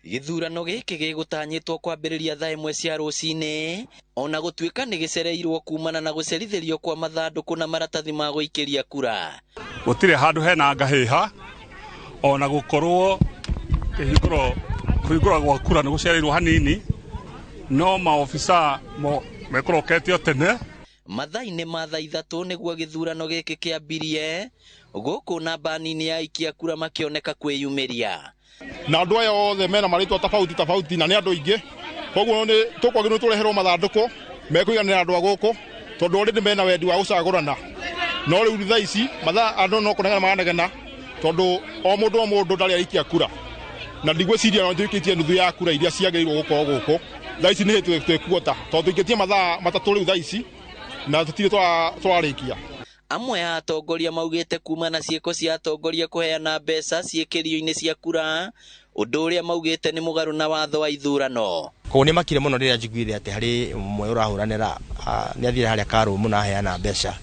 Gĩthurano gĩkĩ gĩgũtanyĩtwo kwambĩrĩria thaa 1 cia rũcinĩ, ona gũtuĩka nĩ gĩcereirwo kumana na gũcerithĩrio kwa mathandũkũ na maratathi ma gũikĩria kura. Gũtirĩ handũ hena ngahĩha, ona gũkorwo kũhingũrwo gwa kura nĩ gũcereirwo hanini, no maobisa mekũroketio tene. Mathaa-inĩ ma thaa 3 nĩguo gĩthurano gĩkĩ kĩambirie, gũkũ namba nini ya aikia kura makĩoneka kwĩyumĩria. Na andũ aya othe mena marĩtwa tofauti tofauti na nĩ andũ aingĩ, koguo nĩ tũkwagĩrĩirwo tũreherwo mathandũkũ mekũiganĩra andũ a gũkũ, tondũ already mena wendi wa gũcagũrana. No rĩu thaa ici mathaa andũ no kũnegena maranegena, tondũ o mũndũ o mũndũ ndarĩ araikia kura, na ndigwĩciria no tũikĩtie nuthu ya kura iria ciagĩrĩirwo gũkorwo gũkũ. Thaa ici nĩ hĩndĩ twĩkuota, tondũ tũikĩtie mathaa 3 rĩu thaa ici na tũtirĩ tũrarĩkia. Amwe a atongoria maugĩte kuma na ciĩko cia atongoria kũheana mbeca ciĩkĩrio-inĩ cia kura, ũndũ ũrĩa maugĩte nĩ mũgarũ na watho wa ithurano. Koguo nĩ makire mũno rĩrĩa njiguire atĩ harĩ ũmwe ũrahũranĩra, nĩ athire harĩa karũmũ na aheana mbeca.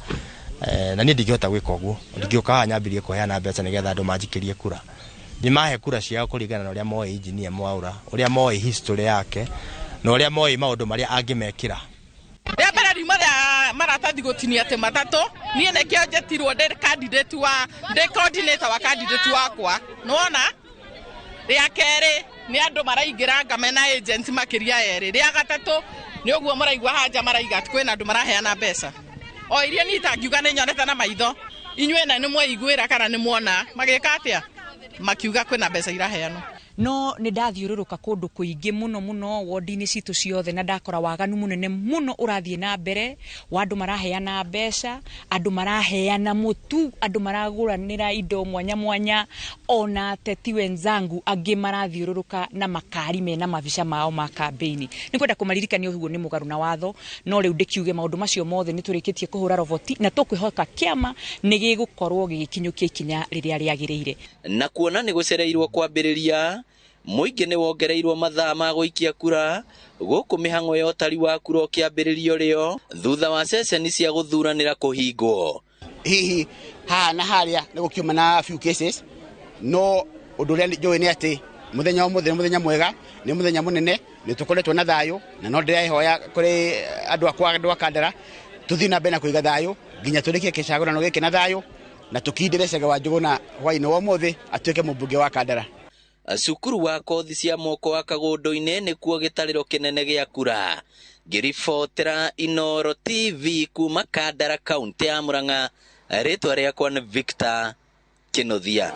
Na niĩ ndingĩhota gwĩka ũguo, ndingĩũka haha nyambĩrĩrie kũheana mbeca nĩgetha andũ manjikĩrie kura. Nĩ mahe kura ciao kũringana na ũrĩa moĩ Engineer Mwaura, ũrĩa moĩ history yake, na ũrĩa moĩ maũndũ marĩa angĩmekĩra. Rĩa mbere riuma rĩa maratathi gũtinia atĩ matatũ, niĩ nĩkĩo njetirwo ndĩ candidate wa, ndĩ coordinator wa candidate wakwa. Nĩwona? Rĩa kerĩ nĩ andũ maraingĩra ngame na agents makĩria erĩ. Rĩa gatatũ nĩ ũguo mũraigua haja maraiga atĩ kwĩna andũ maraheana mbeca. O iria niĩ itangiuga nĩ nyonete na maitho, inyuĩ na nĩ mweiguĩra kana nĩ muona, magĩka atĩa? Makiuga kwĩna mbeca iraheanwo. No nĩ ndathiũrũrũka kũndũ kũingĩ mũno mũno wodi-inĩ citũ ciothe, na ndakora waganu mũnene mũno ũrathiĩ na mbere wa andũ maraheana mbeca, andũ maraheana mũtu, andũ maragũranĩra indo mwanya mwanya, ona ateti wenzangu angĩ marathiũrũrũka na makari mena mabica mao ma kambĩini. Nĩ kwenda kũmaririkania ũguo nĩ mũgarũ na watho, no rĩu ndĩkiuge maũndũ macio mothe nĩ tũrĩkĩtie kũhũra roboti, na tũkwĩhoka kĩama nĩ gĩgũkorwo gĩgĩkinyũkia ikinya rĩrĩa rĩagĩrĩire. Na kuona nĩ gũcereirwo kwambĩrĩria, mũingĩ nĩ wongereirwo mathaa ma gũikia kura, gũkũ mĩhang'o ya ũtari wa kura ũkĩambĩrĩrio rĩo thutha wa ceceni cia gũthuranĩra kũhingwo. Hihi haha na harĩa nĩ gũkiuma na few cases, no ũndũ ũrĩa njũĩ nĩ atĩ mũthenya ũmũthĩ nĩ mũthenya mwega, nĩ mũthenya mũnene, nĩ tũkoretwo na thayũ, na no ndĩrehoya kũrĩ andũ akwa, andũ a Kandara, tũthiĩ na mbere na kũiga thayũ nginya tũrĩkie kĩcagũrano gĩkĩ na thayũ, na tũkindĩre Chege wa Njũgũna hwaĩ-inĩ wa ũmũthĩ atuĩke mũmbunge wa Kandara. Cukuru wa kothi cia moko wa Kagũndũ-inĩ nĩkuo gĩtarĩro kĩnene gĩa kura. Ngĩribotera Inooro TV kuma Kandara, kaunti ya Murang'a, rĩtwa rĩakwa nĩ Victor Kĩnuthia.